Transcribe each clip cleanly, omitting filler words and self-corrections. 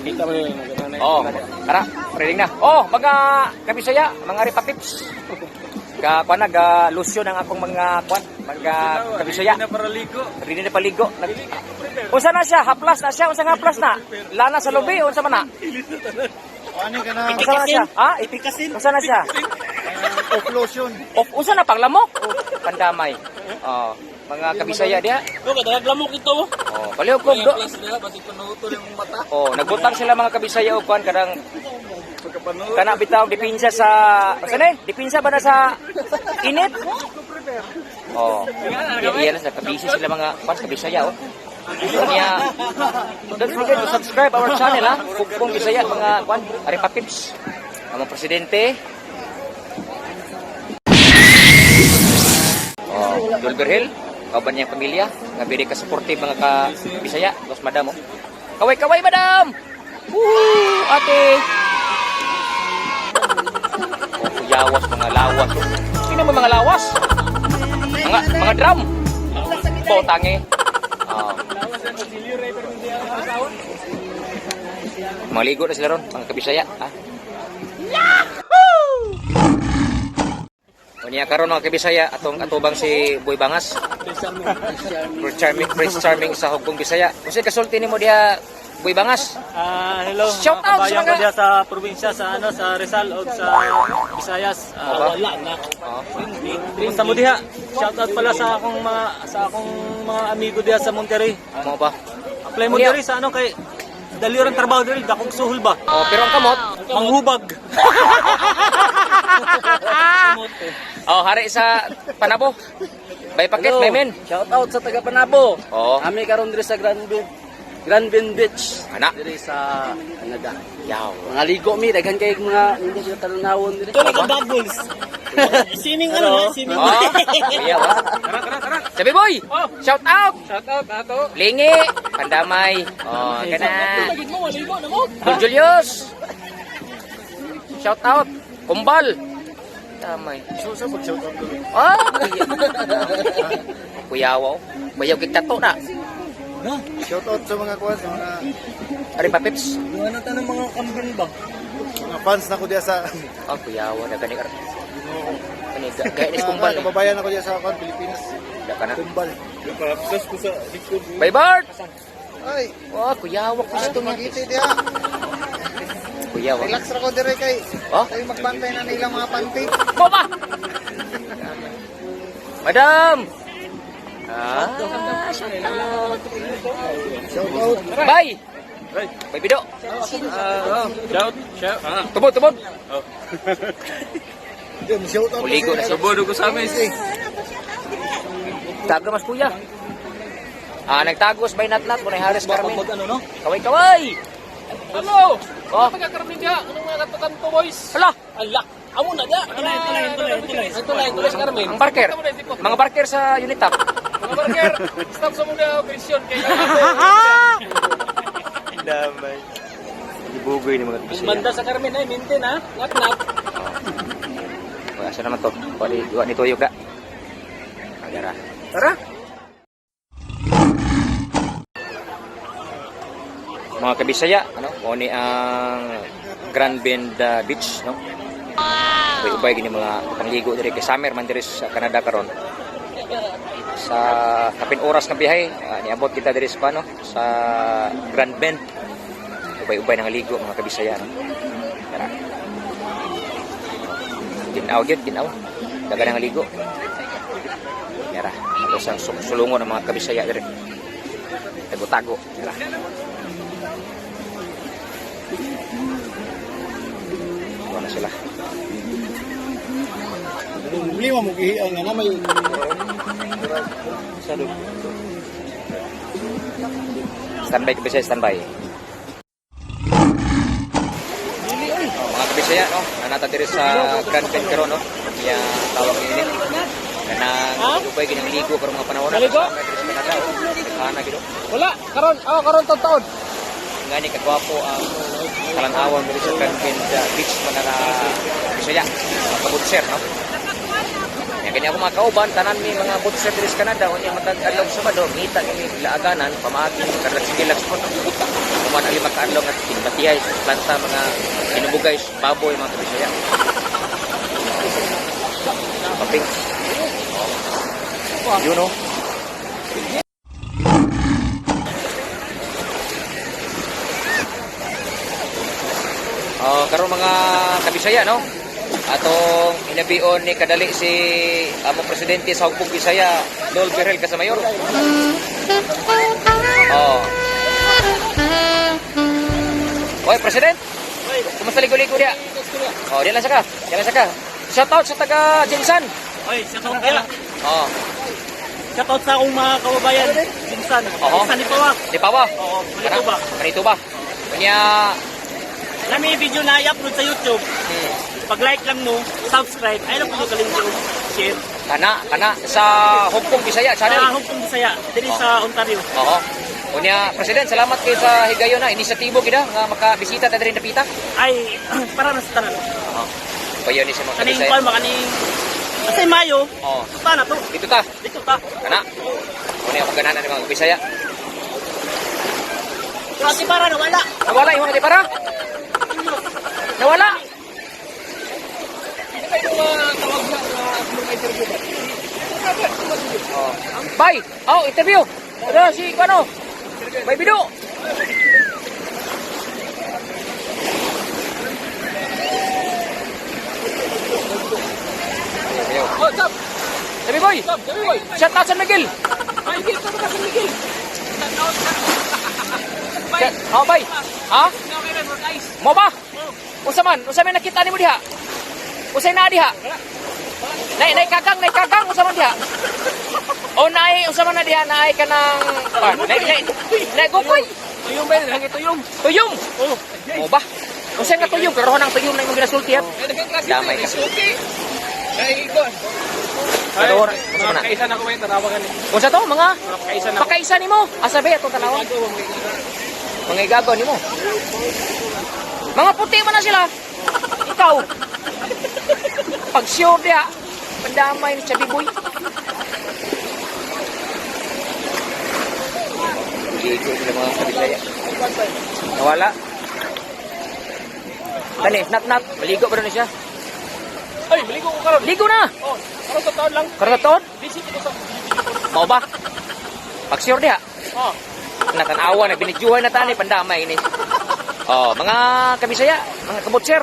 Kita mo yun. Oh, tara, ready na. Oh, mga kabisaya, mga ripapips. Ga kuan na ga lusyon ang akong mga kuan, mga kabisaya. Na paraligo. Ready na paligo. Nag Unsa na siya? Haplas na siya. Unsa nga haplas na? Lana sa lubi, unsa man na? Ano ka na? Unsa na siya? Ha? Ipikasin. Unsa na siya? Off lotion. Of unsa na panglamok? Pandamay. Oh, mga kabisaya diha. Oh, kadalag lamok ito. Oh, baliw ko do. Plus nila, basig panuto yung mata. Oh, nagbutang sila mga kabisaya og kuan kanang kana bitaw dipinsa sa unsa na eh? Dipinsa ba na sa init? Oh. Iya, iya na kabisi sila mga kuan kabisaya oh. Kanya, don't forget to subscribe our channel ha. Pugpong Bisaya mga kuan, Arepa Pips. Ang mga presidente. Oh, Dolber Hill, kauban niyang pamilya, nga biri ka supportive mga ka Bisaya, Los Madam oh. Kaway kaway madam. Woohoo, ate. Oh, kuyawas mga lawas. Oh. Sino mo mga lawas? Mga drum. Po tangi. Oh. Maligo na sila ron, mga kabisaya. Ha? Yahoo! Unya karon mga kabisaya atong atubang si Boy Bangas. Prince Charming, Prince Charming sa Hugpong Bisaya. Unsay kasulti nimo diha Boy Bangas? Ah, hello. Shout mga out sa kabayan mga- ko diya sa probinsya sa ano sa Rizal o sa Visayas. Ah, Aba. Wala na. Oh. Kumusta mo diha? Shout out pala sa akong mga amigo diha sa Monterrey. Mo ba? Apply mo Unya. diri sa ano kay dali ra ang trabaho diri dakong suhol ba? Oh, pero ang kamot, Manghubag. oh, hari sa Panabo. Bay pakit, bay men. Shout out sa taga Panabo. Oh. Ami karon diri sa Grand Bend Beach. Ana. Diri sa Canada. Yaw. Mga ligo mi daghan kay mga hindi sila tanawon diri. Ito na bubbles. Sining ano, sining. Oh, iya ba? Sabi boy, shout out. Shout out ato. Lingi, Pandamay. Oh, kana. Lagi mo, maligo na mo. Don Julius. Shout out. Kumbal. Tamay. So, sa pag-shout out ko. Ah, kuya. Kuyawa. Kuyaw kitato na. Shout out sa mga kuwan, sa mga Ari pa pips. Yung ano tanong mga kambing ba? mga fans na ko diya sa Oh, kuyawa na gani kani. Gaya ni mga kumbal. eh. kababayan ako diya sa kuwan, Pilipinas. Da kana. Kumbal. Plus ko sa likod. Bye Bart. Ay, Oh, kuyawa ko ano ito nga. magiti diya. Kuyawa. Relax ra ko dire kay. Oh? Tayo magbantay na nilang mga panty. Mo ba? Madam. Ah, Shout out. bye. Bye bido. Shout, shout. Ah. Tubod, tubod. Yun, shout out. Muligo na siya. Subo ko sa amin. Tago mas kuya. Ah, nagtagos by natnat mo na Haris Carmen. Pag ano no? Kaway kaway. Hello. Oh. Ano pagkakarmin diha? Anong mga katukanto boys? Hala, Ala. Amo na diha. Tulay, tulay, tulay, tulay. Tulay, tulay sa Carmen. ang barker. Mga barker sa Unitap. Mga barker, stop sa muna operation kay Damay. Gibugoy ni mga Ang banda sa Carmen ay maintain ha. Knock knock. Wala asa naman to. Wala wa ni tuyok da. Agara. Tara. Mga kabisaya, ano? Mo ni ang Grand Bend Beach, no? Ubay-ubay gini mga pangligo diri kay summer man diri sa Canada karon. Sa kapin oras nga biyahe, niabot kita diri sa ano, sa Grand Bend. Ubay-ubay nang ligo, mga kabisaya, no? Tara. Ginaw gyud, ginaw. Daga nang ligo. Tara. Ato sang sulungon ang mga kabisaya diri. Tago-tago. Tara. Wala na sila. Problema mo gihian nga na may Standby, kabisaya, standby. Oh, mga kabisaya, no? Nanata diri sa Grand Bend karon, no? Iya tawag ini. Kanang ubay ginang ligo karon mga panahon na. Maligo? Kasama diri sa Canada, oh. Kana gid, oh. Wala, karon, oh, karon taon. Ngani kagwapo ang kalanawon diri sa Grand Bend Beach, mga kabisaya, mga kabutser, no? Ya, kanya ako mga kauban, tanan mi mga butser diri sa Canada, unya matag adlaw Sabado, ngita kami laaganan, pamaagi karlag sige lag spot. Kuman ang 5 ka adlaw nga tinbatiyay sa planta mga kinubugay baboy, mga kabisaya. Kaping. Yun, oh. Oh, karon mga kabisaya, no? Atong inabion ni kadali si among presidente sa Hugpong Bisaya, Dol Berhel Casamayor. Oh. Oy, President. Kumusta ligo-ligo diya? Oh, diyan lang sa ka. Diyan lang sa ka. Shout out sa taga Jinsan. Oy, shout out kaya. Oh, Shout out sa akong mga kababayan. Pinsan. Oo. Pinsan ni Pawa. Di pa ba? Oo, Manito ba? Manito ba? Kunya, Nami video na i-upload sa YouTube. Pag-like lang no, subscribe. Ay lang po kalimut share. Kana, kana sa Hugpong Bisaya Sa channel. Hugpong Bisaya, diri sa Ontario. Oo. Unya, President, salamat kay sa higayon na inisyatibo kita nga makabisita ta diri napita. Ay, para na sa tanan. Oo. Bayon ni sa mga Kaning kabisaya. kuan ba kaning Kasi Mayo, Oo. ta na to. Dito ta. Dito ta. Kana. Unya ako ganahan ni mga kabisaya. Kasi para na wala. Nawala imong para? Nawala. Oh. Bye. Oh, interview. Ano si ano? Bay Bido. Ayaw. Oh, stop. Sabi boy. Stop, sabi boy. Shout out San Miguel. Ay, Miguel, stop ka sa Miguel. Shout- Oh, bye. Ha? Okay na, guys. Mo ba? Unsa man? Unsa may nakita nimo diha? Unsay naa diha? Nay nay kagang, nay kagang unsa man diha? O nay unsa man na diha naay kanang ah, nay nay nay gukoy. Tuyong ba yun? Hanggang tuyong. Tuyong. Oh. Mo ba? Unsa nga tuyong? Karoon ang tuyong na imong ginasulti ha? Eh, daghang klase Damay ito, ka. isuki. Ay, gon. Karoon unsa man na? Kaisa na ko may tanawagan eh. Unsa to mga Kaisa na. pakaisa nimo? Asa ba atong tanawon? Bago, mga igagaw. Mga igagaw nimo. Mga puti man na sila. Ikaw. Pag sure diha, pandamay ni Chabi Boy. Ligo sila mga kabisaya. Nawala. Kani, nat nat, maligo ba na siya? Ay, maligo ko karon. Ligo na. Oh, karon sa taon lang. Karon taon? Visit ko sa Mao ba? Pag sure diha, Oh. natanawa na binidyohan na tani pandamay ini. Oh, mga kabisaya, mga kabutser.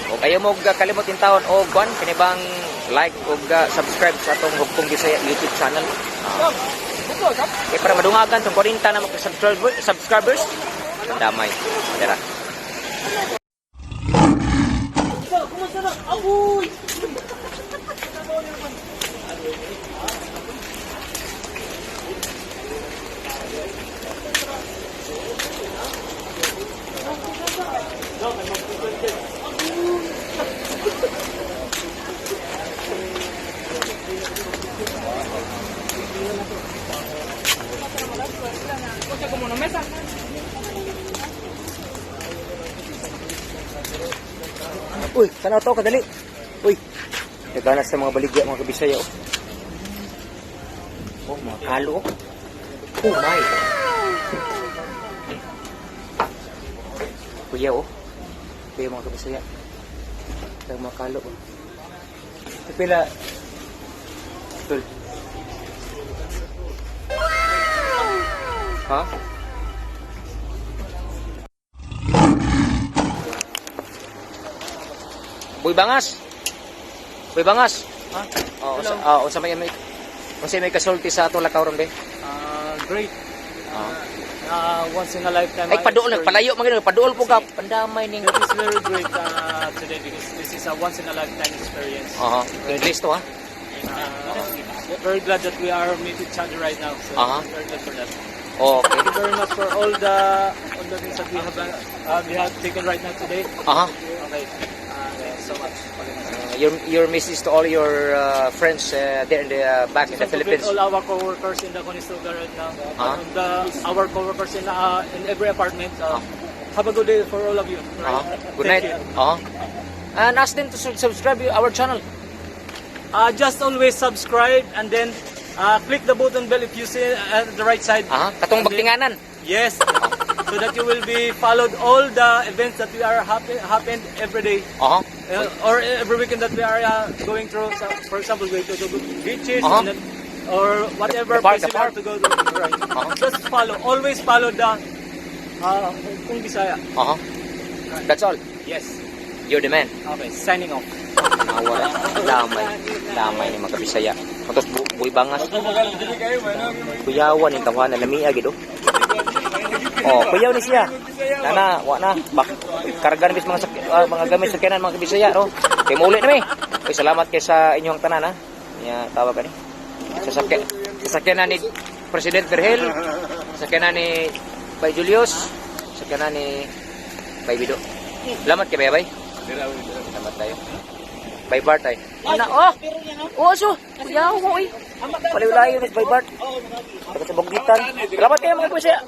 O kayo mo kalimot in taon o kwan kini bang like og subscribe sa atong Hugpong Bisaya YouTube channel. Stop. Buko, stop. Kay para madungagan tong 40 na mga subscribers. Pandamay. Tara. Uy, tanaw to kadali. Uy. Nagana sa mga baligya, mga kabisaya, oh. Oh, mga kalo, oh. Oh my. Kuya, oh. Kuya, mga kabisaya. Ang mga kalo, oh. Ito pila. Tol. Ha? Boy Bangas. Boy Bangas. Ha? Oh, unsa oh, unsa may kasulti sa ato lakaw ron be? Great. Once in a lifetime. Ay paduol nag palayo man gid paduol po ka pandamay ning. It is very great today because this is a once in a lifetime experience. Aha. English to ha. Very glad that we are meet each other right now. So very glad for that. Okay. Thank you very much for all the things that we have taken right now today. Okay. Thank you so much. Your message to all your friends there in the back in the Just want to greet Philippines. all our coworkers in the Conestoga right now. Our coworkers in every apartment. Have a good day for all of you. Right? Good Thank night. you. And ask them to subscribe our channel. Just always subscribe and then click the button bell if you see at the right side. Katong And then- bagtinganan. Yes. So that you will be followed all the events that we are happened every day. Or every weekend that we are going through. So, for example, going to the beaches and then, or whatever The park, place the you have park. to go to. Right. Just follow. Always follow the Kung Bisaya. That's all. Yes. You're the man. Okay. Signing off. Nawara. Lamay. Lamay ni mga Bisaya. Matos buy bangas. Kuyawan yung tawanan. Lamia gid oh. Oh, kuyaw ni siya. Nana, wa na. Bak karga na bis mga gamit sa kanan mga kabisaya, no. Kay muli na mi. Oy, salamat kay sa inyong tanan ha. Nya tawag kani. Sasakyan na ni President Vergel, sasakyan na ni Bay Julius, sasakyan na ni Bay Bido. Salamat kay Bay. Salamat tayo. Bay Bart ay. Ana oh. Oh, so. Kuyaw mo oy. Paliwlayo ni Bay Bart. Taga sa Bugditan. Salamat kayo mga kabisaya.